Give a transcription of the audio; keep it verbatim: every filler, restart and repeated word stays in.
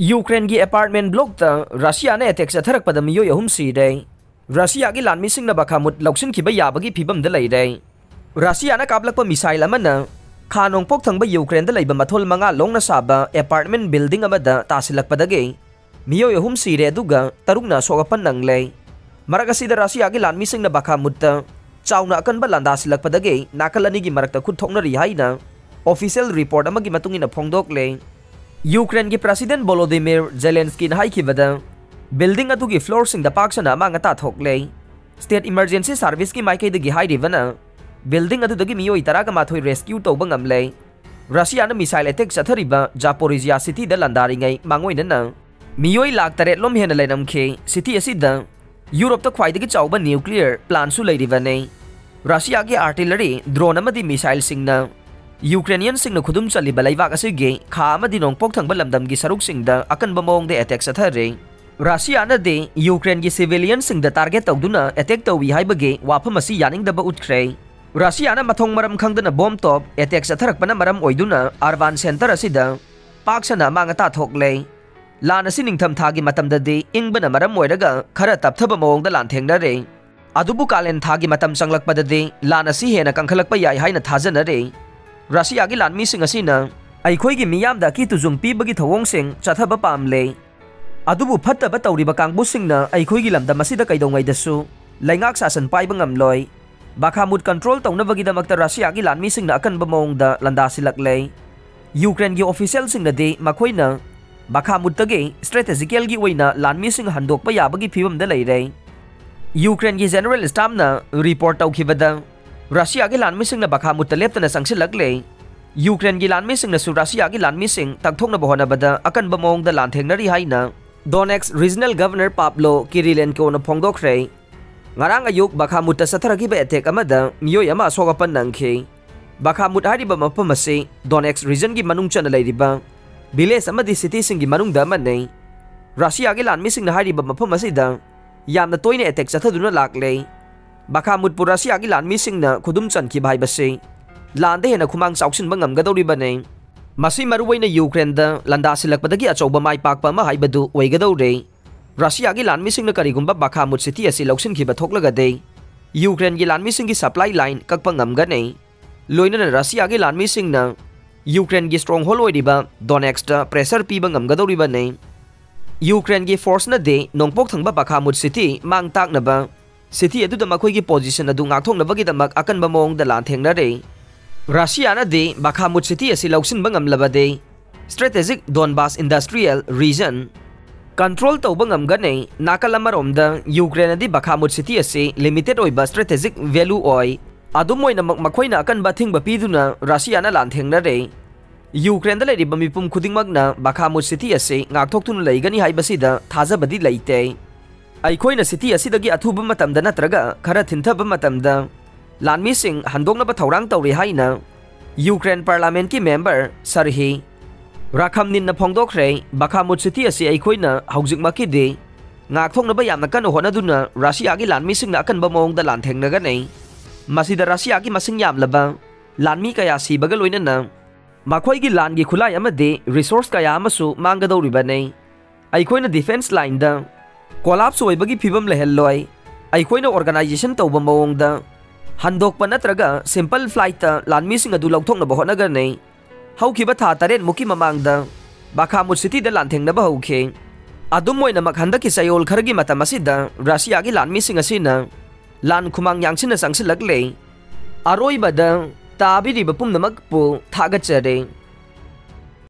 ꯌꯨꯀ꯭ꯔꯦꯟꯒꯤ apartment ꯕ꯭ꯂꯣꯛꯇ ꯔꯁꯤꯌꯥꯅ attack ꯆꯠꯊꯔꯛꯄꯗ ꯃꯤꯑꯣꯏ ꯑꯍꯨꯝ ꯁꯤꯔꯦ꯫ ꯔꯁꯤꯌꯥꯒꯤ ꯂꯥꯟꯃꯤꯁꯤꯡꯅ ꯕꯈꯥꯃꯨꯠ ꯂꯧꯁꯤꯟꯈꯤꯕ ꯌꯥꯕꯒꯤ ꯐꯤꯕꯝꯗ ꯂꯩꯔꯦ꯫ ꯔꯁꯤꯌꯥꯅ ꯀꯥꯞꯂꯛꯄ ꯃꯤꯁꯥꯏꯜ ꯑꯃꯅ ꯈꯥ ꯅꯣꯡꯄꯣꯛ ꯊꯪꯕ ꯌꯨꯀ꯭ꯔꯦꯟꯗ ꯂꯩꯕ ꯃꯊꯣꯜ ꯃꯉꯥ ꯂꯣꯡꯅ ꯁꯥꯕ ꯑꯦꯄꯥꯔꯠꯃꯦꯟ ꯕꯤꯜꯗꯤꯡ ꯑꯃꯗ ꯇꯥꯁꯤꯜꯂꯛꯄꯗꯒꯤ ꯃꯤꯑꯣꯏ ꯑꯍꯨꯝ ꯁꯤꯔꯦ, ꯑꯗꯨꯒ ꯇꯔꯨꯛꯅ ꯑꯁꯣꯛ ꯑꯄꯟ ꯅꯪꯂꯦ꯫ ꯃꯔꯛ ꯑꯁꯤꯗ ꯔꯁꯤꯌꯥꯒꯤ ꯂꯥꯟꯃꯤꯁꯤꯡꯅ ꯕꯈꯥꯃꯨꯠꯇ ꯆꯥꯎꯅ ꯑꯀꯟꯕ ꯂꯥꯟꯗꯥꯁꯤꯜꯂꯛꯄꯗꯒꯤ ꯅꯥꯀꯜ ꯑꯅꯤꯒꯤ ꯃꯔꯛꯇ ꯈꯨꯠ ꯊꯣꯛꯅꯔꯤ ꯍꯥꯏꯅ ꯑꯣꯐꯤꯁꯤꯌꯦꯜ ꯔꯤꯄꯣꯔꯠ ꯑꯃꯒꯤ ꯃꯇꯨꯡ ꯏꯟꯅ ꯐꯣꯡꯗꯣꯛꯂꯦ꯫ ꯌꯨꯀ꯭ꯔꯦꯟꯒꯤ ꯄ꯭ꯔꯦꯁꯤꯗꯦꯟꯠ ꯚꯣꯂꯣꯗꯤꯃꯤꯔ ꯖꯦꯂꯦꯟꯁꯀꯤꯅ ꯍꯥꯏꯈꯤꯕꯗ, ꯕꯤꯜꯗꯤꯡ ꯑꯗꯨꯒꯤ ꯐ꯭ꯂꯣꯔꯁꯤꯡꯗ ꯄꯥꯛ ꯁꯟꯅ ꯑꯃꯥꯡ ꯑꯇꯥ ꯊꯣꯛꯂꯦ꯫ ꯁ꯭ꯇꯦꯠ ꯏꯃꯔꯖꯦꯟꯁꯤ ꯁꯥꯔꯚꯤꯁꯀꯤ ꯃꯥꯏꯀꯩꯗꯒꯤ ꯍꯥꯏꯔꯤꯕꯅ, ꯕꯤꯜꯗꯤꯡ ꯑꯗꯨꯗꯒꯤ ꯃꯤꯑꯣꯏ ꯇꯔꯥꯒ ꯃꯥꯊꯣꯏ ꯔꯦꯁꯀ꯭ꯌꯨ ꯇꯧꯕ ꯉꯝꯂꯦ꯫ ꯔꯁꯤꯌꯥꯅ ꯃꯤꯁꯥꯏꯜ ꯑꯦꯇꯦꯛ ꯆꯠꯊꯔꯤꯕ ꯖꯥꯄꯣꯔꯤꯖꯤꯌꯥ ꯁꯤꯇꯤꯗ ꯂꯥꯟꯗꯥꯔꯤꯉꯩ ꯃꯥꯡꯑꯣꯏꯅꯅ ꯃꯤꯑꯣꯏ ꯂꯥꯈ ꯇꯔꯦꯠ ꯂꯣꯝ ꯍꯦꯟꯅ ꯂꯩꯔꯝꯈꯤ꯫ ꯁꯤꯇꯤ ꯑꯁꯤꯗ ꯌꯨꯔꯣꯞꯇ ꯈ꯭ꯋꯥꯏꯗꯒꯤ ꯆꯥꯎꯕ ꯅ꯭ꯌꯨꯀ꯭ꯂꯤꯌꯔ ꯄ꯭ꯂꯥꯟꯠꯁꯨ ꯂꯩꯔꯤꯕꯅꯤ꯫ ꯔꯁꯤꯌꯥꯒꯤ ꯑꯥꯔꯇꯤꯂꯔꯤ, ꯗ꯭ꯔꯣꯟ ꯑꯃꯗꯤ ꯃꯤꯁꯥꯏꯜꯁꯤꯡꯅ ꯌꯨꯀ꯭ꯔꯦꯅꯤꯌꯟꯁꯤꯡꯅ ꯈꯨꯗꯨꯝ ꯆꯜꯂꯤꯕ ꯂꯩꯕꯥꯛ ꯑꯁꯤꯒꯤ ꯈꯥ ꯑꯃꯗꯤ ꯅꯣꯡꯄꯣꯛ ꯊꯪꯕ ꯂꯝꯗꯝꯒꯤ ꯁꯔꯨꯛꯁꯤꯡꯗ ꯑꯀꯟꯕ ꯃꯑꯣꯡꯗ ꯑꯦꯇꯦꯛ ꯆꯠꯊꯔꯤ꯫ ꯔꯁꯤꯌꯥꯅꯗꯤ ꯌꯨꯀ꯭ꯔꯦꯟꯒꯤ ꯁꯤꯚꯤꯂꯤꯌꯟꯁꯤꯡꯗ ꯇꯥꯔꯒꯦꯠ ꯇꯧꯗꯨꯅ ꯑꯦꯇꯦꯛ ꯇꯧꯏ ꯍꯥꯏꯕꯒꯤ ꯋꯥꯐꯝ ꯑꯁꯤ ꯌꯥꯅꯤꯡꯗꯕ ꯎꯠꯈ꯭ꯔꯦ꯫ ꯔꯁꯤꯌꯥꯅ ꯃꯊꯣꯡ ꯃꯔꯝ ꯈꯪꯗꯅ ꯕꯣꯝ ꯇꯣꯞ ꯑꯦꯇꯦꯛ ꯆꯠꯊꯔꯛꯄꯅ ꯃꯔꯝ ꯑꯣꯏꯗꯨꯅ ꯑꯔꯕꯥꯟ ꯁꯦꯟꯇꯔ ꯑꯁꯤꯗ ꯄꯥꯛ ꯁꯟꯅ ꯑꯃꯥꯡ ꯑꯇꯥ ꯊꯣꯛꯂꯦ꯫ ꯂꯥꯟ ꯑꯁꯤ ꯅꯤꯡꯊꯝ ꯊꯥꯒꯤ ꯃꯇꯝꯗꯗꯤ ꯏꯪꯕꯅ ꯃꯔꯝ ꯑꯣꯏꯔꯒ ꯈꯔ ꯇꯞꯊꯕ ꯃꯑꯣꯡꯗ ꯂꯥꯟꯊꯦꯡꯅꯔꯦ꯫ ꯑꯗꯨꯕꯨ ꯀꯥꯂꯦꯟ ꯊꯥꯒꯤ ꯃꯇꯝ ꯆꯪꯂꯛꯄꯗꯗꯤ ꯂꯥꯟ ꯑꯁꯤ ꯍꯦꯟꯅ ꯀꯟꯈꯠꯂꯛꯄ ꯌꯥꯏ ꯍꯥꯏꯅ ꯊꯥꯖꯅꯔꯦ꯫ ꯔꯁꯤꯌꯥꯒꯤ ꯂꯥꯟꯃꯤꯁꯤꯡ ꯑꯁꯤꯅ ꯑꯩꯈꯣꯏꯒꯤ ꯃꯤꯌꯥꯝꯗ ꯑꯀꯤ ꯇꯨꯖꯨꯡ ꯄꯤꯕꯒꯤ ꯊꯧꯑꯣꯡꯁꯤꯡ ꯆꯠꯊꯕ ꯄꯥꯝꯂꯦ꯫ ꯑꯗꯨꯕꯨ ꯐꯠꯇꯕ ꯇꯧꯔꯤꯕ ꯀꯥꯡꯕꯨꯁꯤꯡꯅ ꯑꯩꯈꯣꯏꯒꯤ ꯂꯝꯗꯝ ꯑꯁꯤꯗ ꯀꯩꯗꯧꯉꯩꯗꯁꯨ ꯂꯩꯉꯥꯛ ꯁꯥꯁꯟ ꯄꯥꯏꯕ ꯉꯝꯂꯣꯏ꯫ ꯕꯈꯥꯃꯨꯠ ꯀꯟꯇ꯭ꯔꯣꯜ ꯇꯧꯅꯕꯒꯤꯗꯃꯛꯇ ꯔꯁꯤꯌꯥꯒꯤ ꯂꯥꯟꯃꯤꯁꯤꯡꯅ ꯑꯀꯟꯕ ꯃꯑꯣꯡꯗ ꯂꯥꯟꯗꯥꯁꯤꯜꯂꯛꯂꯦ꯫ ꯌꯨꯀ꯭ꯔꯦꯟꯒꯤ ꯑꯣꯐꯤꯁꯤꯌꯦꯜꯁꯤꯡꯅꯗꯤ ꯃꯈꯣꯏꯅ ꯕꯈꯥꯃꯨꯠꯇꯒꯤ ꯁ꯭ꯇ꯭ꯔꯦꯇꯦꯖꯤꯀꯦꯜꯒꯤ ꯑꯣꯏꯅ ꯂꯥꯟꯃꯤꯁꯤꯡ ꯍꯟꯗꯣꯛꯄ ꯌꯥꯕꯒꯤ ꯐꯤꯕꯝꯗ ꯂꯩꯔꯦ꯫ ꯌꯨꯀ꯭ꯔꯦꯟꯒꯤ ꯖꯦꯅꯔꯦꯜ ꯁ꯭ꯇꯥꯐꯅ ꯔꯤꯄꯣꯔꯠ ꯇꯧꯈꯤꯕꯗ, ꯔꯁꯤꯌꯥꯒꯤ ꯂꯥꯟꯃꯤꯁꯤꯡꯅ ꯕꯈꯥꯃꯨꯠꯇ ꯂꯦꯞꯇꯅ ꯆꯪꯁꯤꯜꯂꯛꯂꯦ꯫ ꯌꯨꯀ꯭ꯔꯦꯟꯒꯤ ꯂꯥꯟꯃꯤꯁꯤꯡꯅꯁꯨ ꯔꯁꯤꯌꯥꯒꯤ ꯂꯥꯟꯃꯤꯁꯤꯡ ꯇꯛꯊꯣꯛꯅꯕ ꯍꯣꯠꯅꯕꯗ ꯑꯀꯟꯕ ꯃꯑꯣꯡꯗ ꯂꯥꯟꯊꯦꯡꯅꯔꯤ ꯍꯥꯏꯅ ꯗꯣꯅꯦꯠꯁ ꯔꯤꯖꯅꯦꯜ ꯒꯚꯔꯅꯔ ꯄꯥꯕ꯭ꯂꯣ ꯀꯤꯔꯤꯂꯦꯟꯀꯣꯅ ꯐꯣꯡꯗꯣꯛꯈ꯭ꯔꯦ꯫ ꯉꯔꯥꯡ ꯑꯌꯨꯛ ꯕꯈꯥꯃꯨꯠꯇ ꯆꯠꯊꯔꯛꯈꯤꯕ ꯑꯦꯇꯦꯛ ꯑꯃꯗ ꯃꯤꯑꯣꯏ ꯑꯃ ꯑꯁꯣꯛ ꯑꯄꯟ ꯅꯪꯈꯤ꯫ ꯕꯈꯥꯃꯨꯠ ꯍꯥꯏꯔꯤꯕ ꯃꯐꯝ ꯑꯁꯤ ꯗꯣꯅꯦꯠꯁ ꯔꯤꯖꯟꯒꯤ ꯃꯅꯨꯡ ꯆꯟꯅ ꯂꯩꯔꯤꯕ ꯚꯤꯂꯦꯖ ꯑꯃꯗꯤ ꯁꯤꯇꯤꯁꯤꯡꯒꯤ ꯃꯅꯨꯡꯗ ꯑꯃꯅꯤ꯫ ꯔꯁꯤꯌꯥꯒꯤ ꯂꯥꯟꯃꯤꯁꯤꯡꯅ ꯍꯥꯏꯔꯤꯕ ꯃꯐꯝ ꯑꯁꯤꯗ ꯌꯥꯝꯅ ꯇꯣꯏꯅ ꯑꯦꯇꯦꯛ ꯆꯠꯊꯗꯨꯅ ꯂꯥꯛꯂꯦ꯫ ꯕꯈꯥꯃꯨꯠꯄꯨ ꯔꯁꯤꯌꯥꯒꯤ ꯂꯥꯟꯃꯤꯁꯤꯡꯅ ꯈꯨꯗꯨꯝ ꯆꯟꯈꯤꯕ ꯍꯥꯏꯕꯁꯤ ꯂꯥꯟꯗ ꯍꯦꯟꯅ ꯈꯨꯃꯥꯡ ꯆꯥꯎꯁꯤꯟꯕ ꯉꯝꯒꯗꯧꯔꯤꯕꯅꯤ꯫ ꯃꯁꯤ ꯃꯔꯨꯑꯣꯏꯅ ꯌꯨꯀ꯭ꯔꯦꯟꯗ ꯂꯥꯟꯗꯥꯁꯤꯜꯂꯛꯄꯗꯒꯤ ꯑꯆꯧꯕ ꯃꯥꯏ ꯄꯥꯛꯄ ꯑꯃ ꯍꯥꯏꯕꯗꯨ ꯑꯣꯏꯒꯗꯧꯔꯦ꯫ ꯔꯁꯤꯌꯥꯒꯤ ꯂꯥꯟꯃꯤꯁꯤꯡꯅ ꯀꯔꯤꯒꯨꯝꯕ ꯕꯥꯈꯥꯃꯨꯠ ꯁꯤꯇꯤ ꯑꯁꯤ ꯂꯧꯁꯤꯟꯈꯤꯕ ꯊꯣꯛꯂꯒꯗꯤ, ꯌꯨꯀ꯭ꯔꯦꯟꯒꯤ ꯂꯥꯟꯃꯤꯁꯤꯡꯒꯤ ꯁꯄ꯭ꯂꯥꯏ ꯂꯥꯏꯟ ꯀꯛꯄ ꯉꯝꯒꯅꯤ꯫ ꯂꯣꯏꯅꯅ ꯔꯁꯤꯌꯥꯒꯤ ꯂꯥꯟꯃꯤꯁꯤꯡꯅ ꯌꯨꯀ꯭ꯔꯦꯟꯒꯤ ꯁ꯭ꯇꯔꯣꯡꯍꯣꯜ ꯑꯣꯏꯔꯤꯕ ꯗꯣꯅꯦꯠꯁꯇ ꯄ꯭ꯔꯦꯁꯔ ꯄꯤꯕ ꯉꯝꯒꯗꯧꯔꯤꯕꯅꯤ꯫ ꯌꯨꯀ꯭ꯔꯦꯟꯒꯤ ꯐꯣꯔꯁꯅꯗꯤ ꯅꯣꯡꯄꯣꯛ ꯊꯪꯕ ꯕꯥꯈꯥꯃꯨꯠ ꯁꯤꯇꯤ ꯃꯥꯡ ꯇꯥꯛꯅꯕ ꯁꯤꯇꯤ ꯑꯗꯨꯗ ꯃꯈꯣꯏꯒꯤ ꯄꯣꯖꯤꯁꯟ ꯑꯗꯨ ꯉꯥꯛꯊꯣꯛꯅꯕꯒꯤꯗꯃꯛ ꯑꯀꯟꯕ ꯃꯑꯣꯡꯗ ꯂꯥꯟꯊꯦꯡꯅꯔꯦ꯫ ꯔꯁꯤꯌꯥꯅꯗꯤ ꯕꯥꯈꯥꯃꯨꯠ ꯁꯤꯇꯤ ꯑꯁꯤ ꯂꯧꯁꯤꯟꯕ ꯉꯝꯂꯕꯗꯤ ꯁ꯭ꯇ꯭ꯔꯦꯇꯦꯖꯤꯛ ꯗꯣꯟꯕꯥꯁ ꯏꯟꯗꯁꯇ꯭ꯔꯤꯌꯦꯜ ꯔꯤꯖꯟ ꯀꯟꯇ꯭ꯔꯣꯜ ꯇꯧꯕ ꯉꯝꯒꯅꯤ꯫ ꯅꯥꯀꯜ ꯑꯃꯔꯣꯝꯗ ꯌꯨꯀ꯭ꯔꯦꯟꯅꯗꯤ ꯕꯥꯈꯥꯃꯨꯠ ꯁꯤꯇꯤ ꯑꯁꯤ ꯂꯤꯃꯤꯇꯦꯠ ꯑꯣꯏꯕ ꯁ꯭ꯇ꯭ꯔꯦꯇꯦꯖꯤꯛ ꯚꯦꯂꯨ ꯑꯣꯏ꯫ ꯑꯗꯨꯝ ꯑꯣꯏꯅꯃꯛ, ꯃꯈꯣꯏꯅ ꯑꯀꯟꯕ ꯑꯊꯤꯡꯕ ꯄꯤꯗꯨꯅ ꯔꯁꯤꯌꯥꯅ ꯂꯥꯟꯊꯦꯡꯅꯔꯦ꯫ ꯌꯨꯀ꯭ꯔꯦꯟꯗ ꯂꯩꯔꯤꯕ ꯃꯤꯄꯨꯝ ꯈꯨꯗꯤꯡꯃꯛꯅ ꯕꯥꯈꯥꯃꯨꯠ ꯁꯤꯇꯤ ꯑꯁꯤ ꯉꯥꯛꯊꯣꯛꯇꯨꯅ ꯂꯩꯒꯅꯤ ꯍꯥꯏꯕꯁꯤꯗ ꯊꯥꯖꯕꯗꯤ ꯂꯩꯇꯦ꯫ ꯑꯩꯈꯣꯏꯅ ꯁꯤꯇꯤ ꯑꯁꯤꯗꯒꯤ ꯑꯊꯨꯕ ꯃꯇꯝꯗ ꯅꯠꯇ꯭ꯔꯒ ꯈꯔ ꯊꯤꯟꯊꯕ ꯃꯇꯝꯗ ꯂꯥꯟꯃꯤꯁꯤꯡ ꯍꯟꯗꯣꯛꯅꯕ ꯊꯧꯔꯥꯡ ꯇꯧꯔꯤ ꯍꯥꯏꯅ ꯌꯨꯀ꯭ꯔꯦꯟ ꯄꯥꯔꯂꯥꯃꯦꯟꯠꯀꯤ ꯃꯦꯝꯕꯔ ꯁꯔꯍꯤ ꯔꯥꯈꯝꯅꯤꯟꯅ ꯐꯣꯡꯗꯣꯛꯈ꯭ꯔꯦ꯫ ꯕꯥꯈꯥꯃꯨꯠ ꯁꯤꯇꯤ ꯑꯁꯤ ꯑꯩꯈꯣꯏꯅ ꯍꯧꯖꯤꯛꯃꯛꯀꯤꯗꯤ ꯉꯥꯛꯊꯣꯛꯅꯕ ꯌꯥꯝꯅ ꯀꯟꯅ ꯍꯣꯠꯅꯗꯨꯅ ꯔꯁꯤꯌꯥꯒꯤ ꯂꯥꯟꯃꯤꯁꯤꯡꯅ ꯑꯀꯟꯕ ꯃꯑꯣꯡꯗ ꯂꯥꯟꯊꯦꯡꯅꯒꯅꯤ꯫ ꯃꯁꯤꯗ ꯔꯁꯤꯌꯥꯒꯤ ꯃꯁꯤꯡ ꯌꯥꯝꯂꯕ ꯂꯥꯟꯃꯤ ꯀꯌꯥ ꯁꯤꯕꯒ ꯂꯣꯏꯅꯅ ꯃꯈꯣꯏꯒꯤ ꯂꯥꯟꯒꯤ ꯈꯨꯠꯂꯥꯏ ꯑꯃꯗꯤ ꯔꯤꯁꯣꯔꯁ ꯀꯌꯥ ꯑꯃꯁꯨ ꯃꯥꯡꯒꯗꯧꯔꯤꯕꯅꯤ꯫ ꯑꯩꯈꯣꯏꯅ ꯗꯤꯐꯦꯟꯁ ꯂꯥꯏꯟꯗ ꯀꯣꯂꯥꯞꯁ ꯑꯣꯏꯕꯒꯤ ꯐꯤꯕꯝ ꯂꯩꯍꯜꯂꯣꯏ꯫ ꯑꯩꯈꯣꯏꯅ ꯑꯣꯔꯒꯅꯥꯏꯖꯦꯁꯟ ꯇꯧꯕ ꯃꯑꯣꯡꯗ ꯍꯟꯗꯣꯛꯄ ꯅꯠꯇ꯭ꯔꯒ ꯁꯤꯝꯄꯜ ꯐ꯭ꯂꯥꯏꯠꯇ ꯂꯥꯟꯃꯤꯁꯤꯡ ꯑꯗꯨ ꯂꯧꯊꯣꯛꯅꯕ ꯍꯣꯠꯅꯒꯅꯤ꯫ ꯍꯧꯈꯤꯕ ꯊꯥ ꯇꯔꯦꯠꯃꯨꯛꯀꯤ ꯃꯃꯥꯡꯗ ꯕꯥꯈꯥꯃꯨꯠ ꯁꯤꯇꯤꯗ ꯂꯥꯟꯊꯦꯡꯅꯕ ꯍꯧꯈꯤ꯫ ꯑꯗꯨꯝ ꯑꯣꯏꯅꯃꯛ, ꯍꯟꯗꯛꯀꯤ ꯆꯌꯣꯜ ꯈꯔꯒꯤ ꯃꯇꯝ ꯑꯁꯤꯗ ꯔꯁꯤꯌꯥꯒꯤ ꯂꯥꯟꯃꯤꯁꯤꯡ ꯑꯁꯤꯅ ꯂꯥꯟ ꯈꯨꯃꯥꯡ ꯌꯥꯡꯁꯤꯟꯅ ꯆꯪꯁꯤꯜꯂꯛꯂꯦ꯫ ꯑꯔꯣꯏꯕꯗ, ꯇꯥꯕꯤꯔꯤꯕ ꯄꯨꯝꯅꯃꯛꯄꯨ ꯊꯥꯒꯠꯆꯔꯤ꯫